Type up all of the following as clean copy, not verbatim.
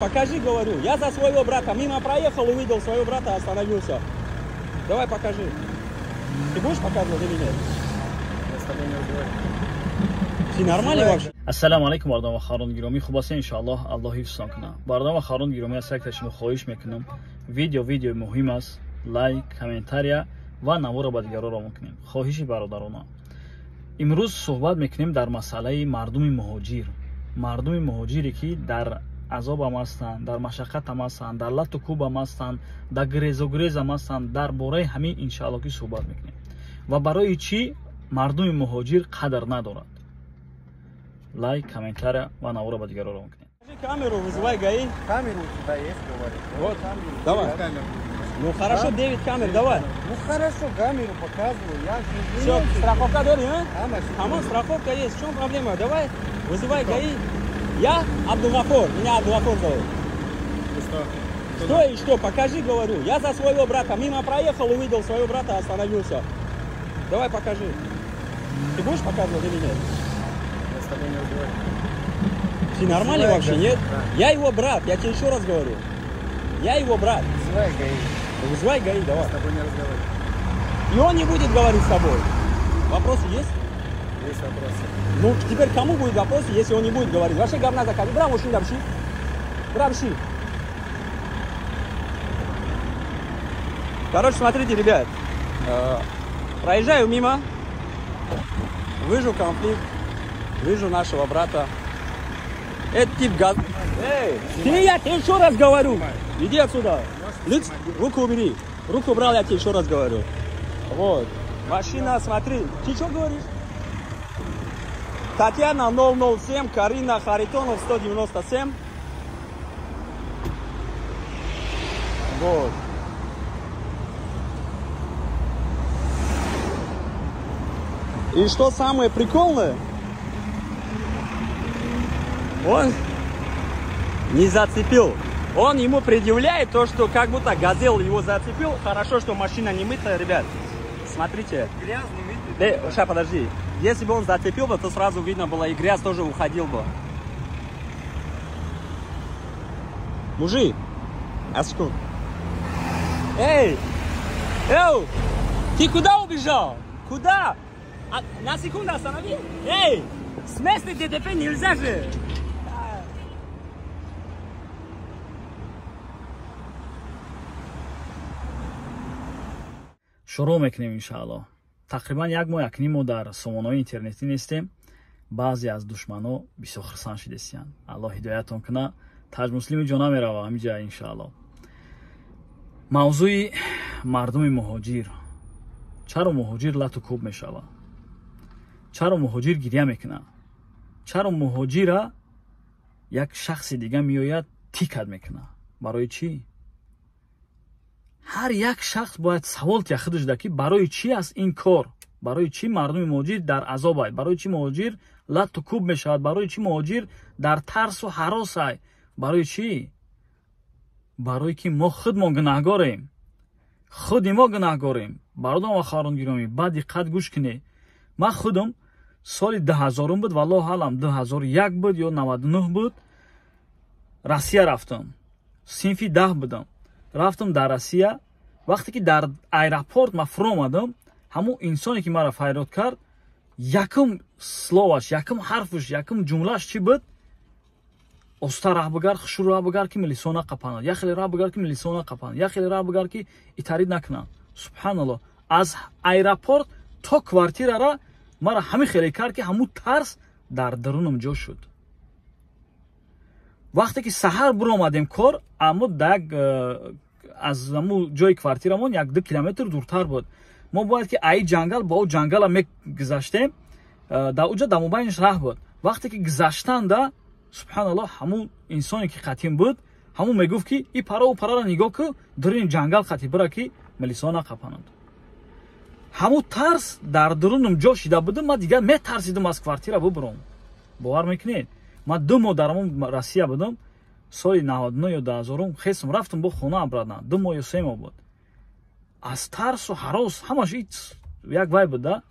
Покажи, говорю, я за своего брата мимо проехал, увидел своего брата, остановился. Давай покажи. Ты будешь показывать или нет? Я с тобой не разговариваю. Ты нормальный вообще? Ассалому алайкум, бародарон ва хоҳарон гиромӣ. Хуб аст, иншоаллоҳ, Аллоҳ ҳифзтон кунад. Бародарон ва хоҳарон гиромӣ, аз як шумо хоҳиш мекунам, видео муҳим аст, лайк, комментария ва наворро ба дигарон равон кунем. Хоҳиши бародарона. Имрӯз суҳбат мекунем дар масъалаи мардуми муҳоҷир. Мардуми муҳоҷире ки дар азобам ҳастанд, дар машаққатам ҳастанд, дар лату кӯбам ҳастанд, дар грезу грезам ҳастанд. Дар бораи ҳамин иншоаллоҳ ки суҳбат мекунем. Ва барои чӣ мардуми муҳоҷир қадр надорад? Лайк, комментария ва наворро ба дигарон равон кунем. Камеру вызывай, ГАИ. Камеру у тебя есть, говорит. Вот, камеру. Давай. Камеру. Ну хорошо, 9 камер, давай. Ну хорошо, камеру показываю. Я все, страховка дори, а? Амон, страховка есть. В чем проблема? Давай, вызывай ГАИ. Я Абдулгафор, меня Абдулгафор зовут. Что? Что и что? Покажи, говорю. Я за своего брата мимо проехал, увидел своего брата, остановился. Давай покажи. Ты будешь показывать или нет? Я с тобой не разговариваю. Ты нормальный вызывай, вообще, ГАИ. Нет? Да. Я его брат, я тебе еще раз говорю. Я его брат. Вызывай ГАИ. Вызывай ГАИ, давай. Я с тобой не разговариваю. И он не будет говорить с тобой. Вопросы есть? Есть вопросы. Ну, теперь кому будет вопрос, если он не будет говорить? Вообще говна закажи. Бра, мужчина, брамши. Брамши. Короче, смотрите, ребят. Проезжаю мимо. Вижу конфликт. Вижу нашего брата. Этот тип газ... Эй, ты, я тебе еще раз говорю. Иди отсюда. Лиц, руку убери. Руку убрал, я тебе еще раз говорю. Вот. Машина, смотри. Ты что говоришь? Татьяна 007, Карина Харитонов 197. Вот. И что самое прикольное, он не зацепил. Он ему предъявляет то, что как будто газел его зацепил. Хорошо, что машина не мытая, ребят. Смотрите. Грязный, мытый. Да, ща, подожди. Если бы он зацепил бы, то сразу видно было, и грязь тоже уходил бы. Мужик, а секунду. Эй! Эу! Ты куда убежал? Куда? А, на секунду останови! Эй! С места ДТП нельзя же! Шурӯъ мекунем иншааллоҳ. Тақрибан як моҳ, як ним моҳ дар сомонаҳои интернетӣ нестем. Баъзе аз душманҳо бисёр хурсанд шидестиянд. Аллоҳ ҳидоятон кунад. Таҷмуслими ҷо намерава ҳамиҷа иншааллоҳ. Мавзӯи мардуми муҳоҷир. Чаро муҳоҷир лату кӯб мешавад? Чаро муҳоҷир гиря мекунад? Чаро муҳоҷира як шахси дига меояд тикат мекунад? Барои чӣ? Ҳар як шахс бояд савол тия худаш да ки барои чӣ аст ин кор? Барои чӣ мардуми муҳоҷир дар азоб ай? Барои чӣ муҳоҷир лату кӯб мешавад? Барои чӣ муҳоҷир дар тарсу ҳарос ай? Барои чӣ? Барои ки мо худмон гунаҳгорем. Худи мо гунаҳгорем. Бародарон ва хоҳарон гиромӣ, ба диққат гӯш кунед. Ман худам соли 2000 буд, валлоҳу аълам 2001 буд ё 99 буд, Россия рафтам. Синфи 10 будам. Рафтам дар Россия. Вақте ки дар аэропорт ман фуро омадам, ҳамон инсоне ки маро файрод кард, якум словаш, якум ҳарфаш, якум ҷумлааш чӣ буд? Оста раҳ бигар, хушрӯ раҳ бигар ки милисо нақапанад, як хеле раҳ бигар ки милисо нақапанад, як хеле раҳ бигар ки итарид накунанд. Субҳаналлоҳ. Аз аэропорт то квартирара маро ҳамин хеле кард ки ҳамун тарс дар дарунам ҷо шуд. Вақте ки саҳар биромадем кор, аммо дар як аз ҳамун ҷои квартирамон 1-2 километр дуртар буд. Мо бояд ки аи ҷангал ба о ҷангала мегузаштем, дар уҷа дар мобайниш раҳ буд. Вақте ки гузаштанда, субҳаналлоҳ, ҳамун инсоне ки қатим буд, ҳамун мегуфт ки и пара о параро нигоҳ кун, дуруни ҷангал қати бира ки милисо нақапананд. Ҳамун тарс дар дурунам ҷо шида будам, ман дигар метарсидам аз квартира бубурам. Бовар мекунед? Ман 2 моҳ дар ҳамон Россия будам. Соли 99 ё 2000 хестам рафтам бо хона обратно. 2 моҳ ё 3 моҳ буд. Аз тарсу ҳарос ҳамаш як вай буд, да?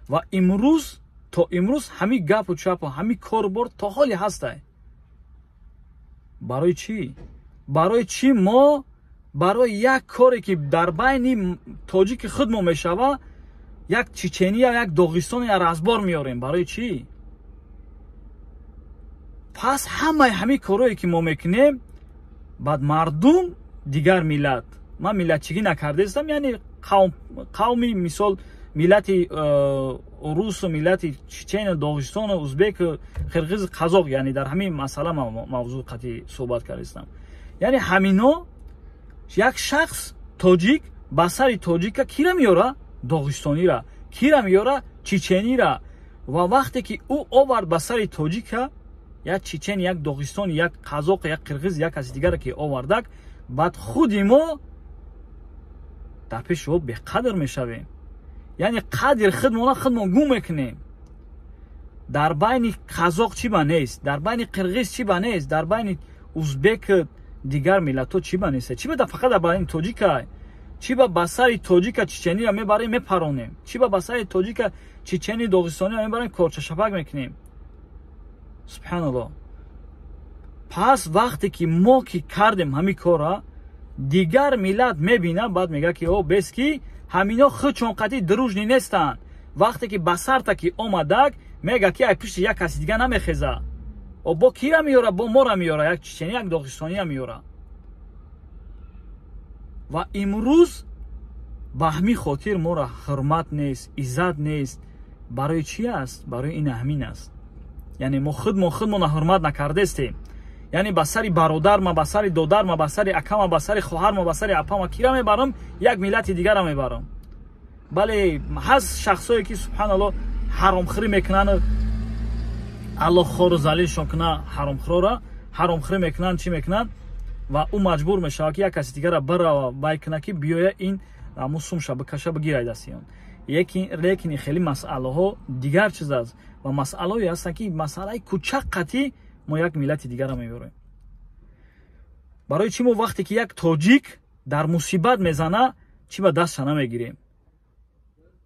Ва имрӯз то имрӯз ҳамин гапу чапу ҳамин корубор то ҳоле ҳастай. Барои чӣ? Барои чӣ мо барои як коре ки дар байни тоҷики худ мо мешава, як чечения, як доғистония разбор меорем? Барои чӣ? Пас ҳамаи ҳамин корое ки мо мекунем, баъд мардум дигар миллат, ман миллатчигӣ накардаистам, яъне қавми, мисол, миллати русу миллати чечену доғистону узбеку қирғиз, қазоқ, яъне дар ҳамин масъала мавзӯъ қатъи суҳбат кардаистам. Яъне ҳамино як шахс тоҷик ба сари тоҷика кира меёра? Доғистонира. Кира меёра? Чеченира. Ва вақте ки ӯ овард ба сари тоҷика як чечен, як доғистон, як қазоқ, як қирғиз, як каси дигаре ки овардак, баъд худи мо дар пеши ӯ беқадр мешавем. Яъне қадри худмона худмон гум мекунем. Дар байни қазоқ чӣ ба нест, дар байни қирғиз чӣ ба нест, дар байни узбек, дигар миллатҳо чӣ ба нест? Чӣ ба фақат дар байни тоҷика? Чӣ ба сари тоҷика чеченира мебарем, мепаронем? Чӣ ба сари тоҷика чечени, доғистонира мебарем, корчашапак мекунем? Субҳаналлоҳ. Пас вақте ки мо ки кардем ҳамин корра, дигар миллат мебина, баъд мега ки о, бес ки ҳамино худшон қатъи дружный нестанд. Вақте ки ба сарта ки омадак, мега ки ай пишти як каси дига намехеза. О, бо кира меёра? Бо мора меёра, як чечени, як доғистония меёра. Ва имрӯз ба ҳамин хотир мора ҳурмат нест, иззат нест. Барои чӣ аст? Барои ин ҳамин аст. Яъне мо худмона ҳурмат накардестем. Яъне ба сари бародарма, ба сари додарма, ба сари акама, ба сари хоҳарма, ба сари апама кира мебарам? Як миллати дигара мебарам. Бале, ҳаст шахсое ки, субҳаналлоҳ, ҳаромхӯрӣ мекунанд, Аллоҳ хору залилшон куна ҳаромхӯрора, ҳаромхӯрӣ мекунанд, чӣ мекунанд, ва ӯ маҷбур мешавад ки як каси дигара бирава, бай куна ки биёя ин аму сумша бикаша, бигирай дасти он. Лекин хеле масъалаҳо дигар чиз аст ва масъалаое ҳастанд ки масъалаи кӯчак қатъӣ мо як миллати дигара мебарем. Барои чӣ мо вақте ки як тоҷик дар мусибат мезана, чӣ ба дастша намегирем?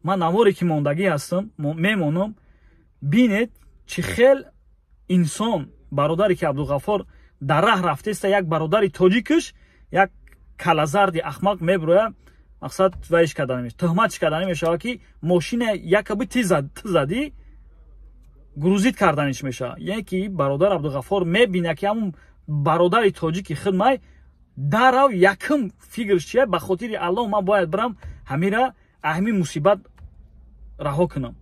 Ман наворе ки мондагӣ ҳастам, мемонам, бинед чӣ хел инсон, бародаре ки Абдуғаффор дар раҳ рафтеста, як бародари тоҷикаш, як калазарди ахмақ меброя, мақсад вайш кардан мешавад, туҳматш кардан мешавад ки мошина якаби ту задӣ, грузить карданиш мешавад. Яъне ки бародар Абдуғаффор мебина ки ҳамун бародари тоҷики хидмай дарав, якум фикрш чия? Ба хотири Аллоҳ ман бояд бирам, ҳамира ҳамин мусибат раҳо кунам.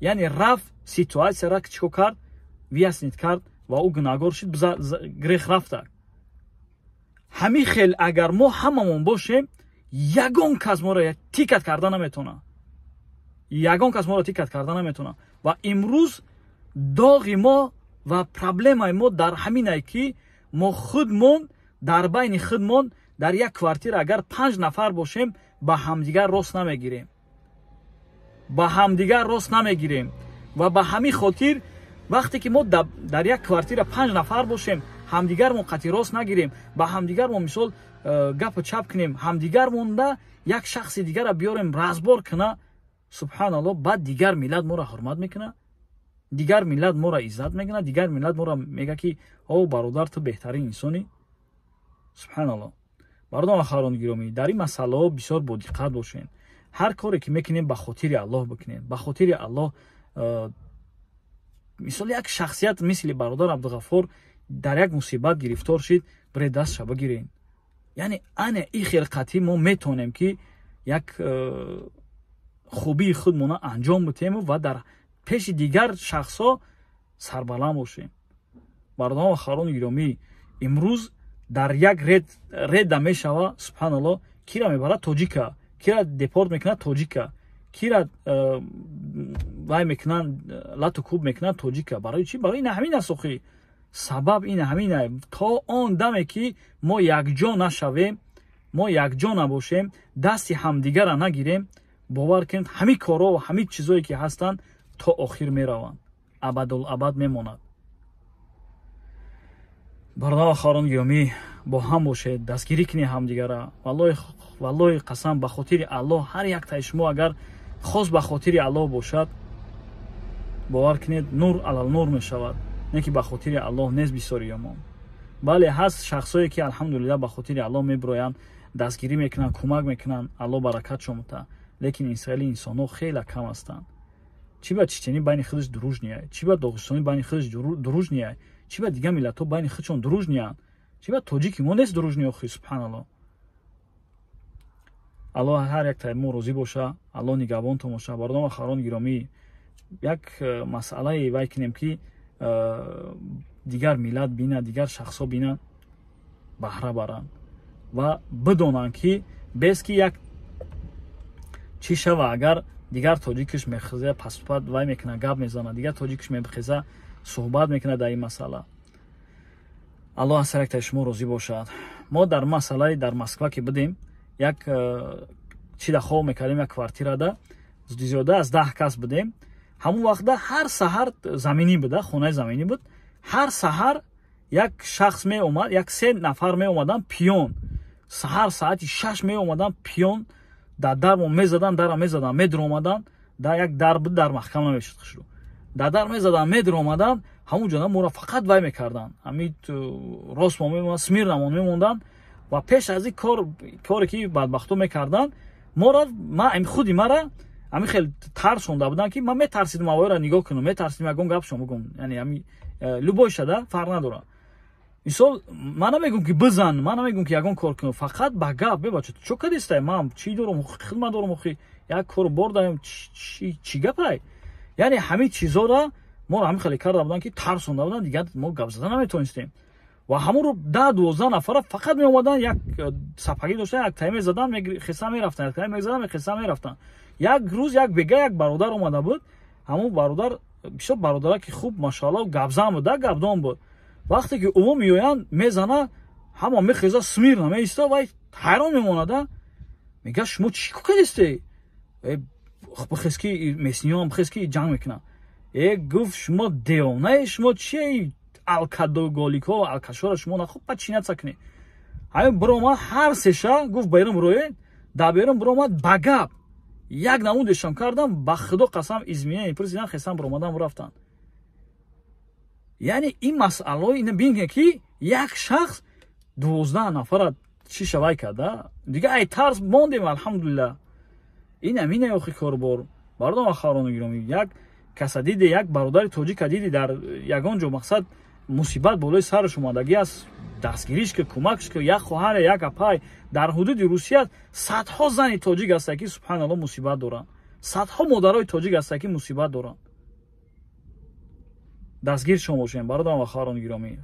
Яъне рафт, ситуатсияра чӣ кард? Выяснить кард ва ӯ гунаҳгор шуд, грех рафта. Ҳамин хел агар мо ҳамамон бошем, ягон кас моро тикат карда наметавонад, ягон кас моро тикат карда наметавонад. Ва имрӯз доғи мо ва проблемаи мо дар ҳаминае ки мо худмон дар байни худмон дар як квартира агар 5 нафар бошем, ба ҳамдигар рост намегирем, ба ҳамдигар рост намегирем. Ва ба ҳамин хотир вақте ки мо дар як квартира 5 нафар бошем, ҳамдигармон қатъи рост нагирем, ба ҳамдигармон, мисол, гапу чап кунем, ҳамдигармонда як шахси дигара биёрем, разбор куна, субҳаналлоҳ, баъд дигар миллат моро ҳурмат мекунад, дигар миллат моро иззат мекунад, дигар миллат моро мега ки о, бародар, ту беҳтарин инсонӣ. Субҳаналлоҳ. Бародарон ва хоҳарони гиромӣ, дар ин масъалаҳо бисёр бодиққат бошед. Ҳар коре ки мекунем, ба хотири Аллоҳ бикунем, ба хотири Аллоҳ. Мисол, як шахсият мисли бародар Абдуғаффор дар як мусибат гирифтор шид, бире дастша бигирен. Яъне ана и хел қатъӣ мо метавонем ки як хубии худмона анҷом битему ва дар пеши дигар шахсҳо сарбаланд бошем. Бародарон ва хоҳарони гиромӣ, имрӯз дар як реда мешава, субҳаналлоҳ, кира мебарад? Тоҷика. Кира депорт мекунад? Тоҷика. Кира вай мекунанд, лату куб мекунанд? Тоҷика. Барои чӣ? Барои ин ҳамин аст. Охи сабаб ин ҳамин. То он даме ки мо якҷо нашавем, мо якҷо набошем, дасти ҳамдигара нагирем, бовар кунед, ҳамин корҳо ва ҳамин чизое ки ҳастанд то охир мераванд, абадулабад мемонад. Бародарон ва хоҳарони гиромӣ, бо ҳам бошед, дастгирӣ кунед ҳамдигара. Валлоҳи қасам, ба хотири Аллоҳ, ҳар яктаи шумо агар хос ба хотири Аллоҳ бошад, бовар кунед, нур алал нур мешавад. Не ки ба хотири Аллоҳ нест бисёриёмон. Бале, ҳаст шахсое ки алҳамдулилла ба хотири Аллоҳ мебироянд, дастгирӣ мекунанд, кӯмак мекунанд, Аллоҳ баракатшон мута. Лекин исраили инсонҳо хеле кам ҳастанд. Чӣ ба чеченӣ байни худаш дружный я, чӣ ба доғистонӣ байни худаш дружный я, чӣ ба дигар миллатҳо байни худшон дружный янд, чӣ ба тоҷики мо нест дружный, охи субҳаналлоҳ. Аллоҳ ҳар як таи мо розӣ боша, Аллоҳ нигаҳбонтон боша. Бародарон ва хоҳарони гиромӣ, як масъалае вай кунем ки дигар миллат бинад, дигар шахсҳо бинанд, баҳра баранд ва бидонанд ки бес ки як чӣ шава, агар дигар тоҷикиш мехеза паспат вай мекунад, гап мезанад, дигар тоҷикиш мехеза суҳбат мекунад дар ин масъала. Аллоҳ аз ҳар яктаи шумо розӣ бошад. Мо дар масъалаи дар Москва ки будем, як чида хоб мекардем, як квартирада зиёда аз 10 кас будем. Ҳамон вақта ҳар саҳар заминӣ буда, хонаи заминӣ буд. Ҳар саҳар як шахс меомад, як се нафар меомаданд пиён. Саҳар саати 6 меомаданд пиён, дар дармо мезаданд, дара мезаданд, медиромаданд. Дар як дар буд, дар маҳкам намешуд хушрӯ. Дар дар мезаданд, медиромаданд, ҳамон ҷо моро фақат вай мекарданд. Ҳамин рост мо мемонданд, смирно мемонданд ва пеш аз ин коре ки бадбахто мекарданд, моро худи мара ҳамин хел тарсонда буданд ки ман метарсидам авоиро нигоҳ кунам, метарсидам ягон гапшон бигӯм, яъне ҳамин любой шада фарқ надорад. Мисол, ман намегӯм ки бизан, ман намегӯм ки ягон кор кунам, фақат ба гап бебача, ту чо кадистай, ман чӣ дорам, хидмат дорам, охи як кору бор даем, чӣ гапай? Яъне ҳамин чизоро моро ҳамин хеле карда буданд ки тарсонда буданд, дигар мо гап зада наметавонистем. Ва ҳамонро 10-12 нафара фақат меомаданд, як сапагӣ доштанд, як тайме заданд, хеса мерафтанд, як тайме мезаданд, хеса мерафтанд. Як рӯз як бега як бародар омада буд, ҳамон бародар бисёр бародараки хуб, машаалло, гапзан буд, гапдон буд. Вақте ки ӯ меоянд, мезана, ҳама мехеза, смирно меиста, вай ҳайрон мемонада, мега шумо чӣ кардисте? Бихез ки месниём, бихез ки ҷанг мекунам. Гуфт шумо девонае, шумо чие, алкоголикҳо, алкашҳоро шумо нахуб подчиняться кунед. Ҳамин биромад ҳар сеша, гуфт берун бироед, дар берун биромад ба гап. Як намудешон кардам, ба худо қасам извинение пурсидан, хесам биромадан рафтанд. Яъне ин масъалаҳо ина бинед ки як шахс 12 нафара чӣ шавай карда, дигар ай тарс мондем, алҳамдулилла. Ин ҳамин охи корбор. Бародарон ва хоҳарони гиромӣ, як каса диде, як бародари тоҷика диди дар ягон ҷо мақсад мусибат болои сараш омадагӣ аст, дастгириш ки, кӯмакш ки, як хоҳаре, як апай. Дар ҳудуди Русия садҳо зани тоҷик ҳастанд ки субҳаналло мусибат доранд, садҳо модарои тоҷик ҳастанд ки мусибат доранд. Дастгир шумо бошем, бародарон ва хоҳарони гиромӣ.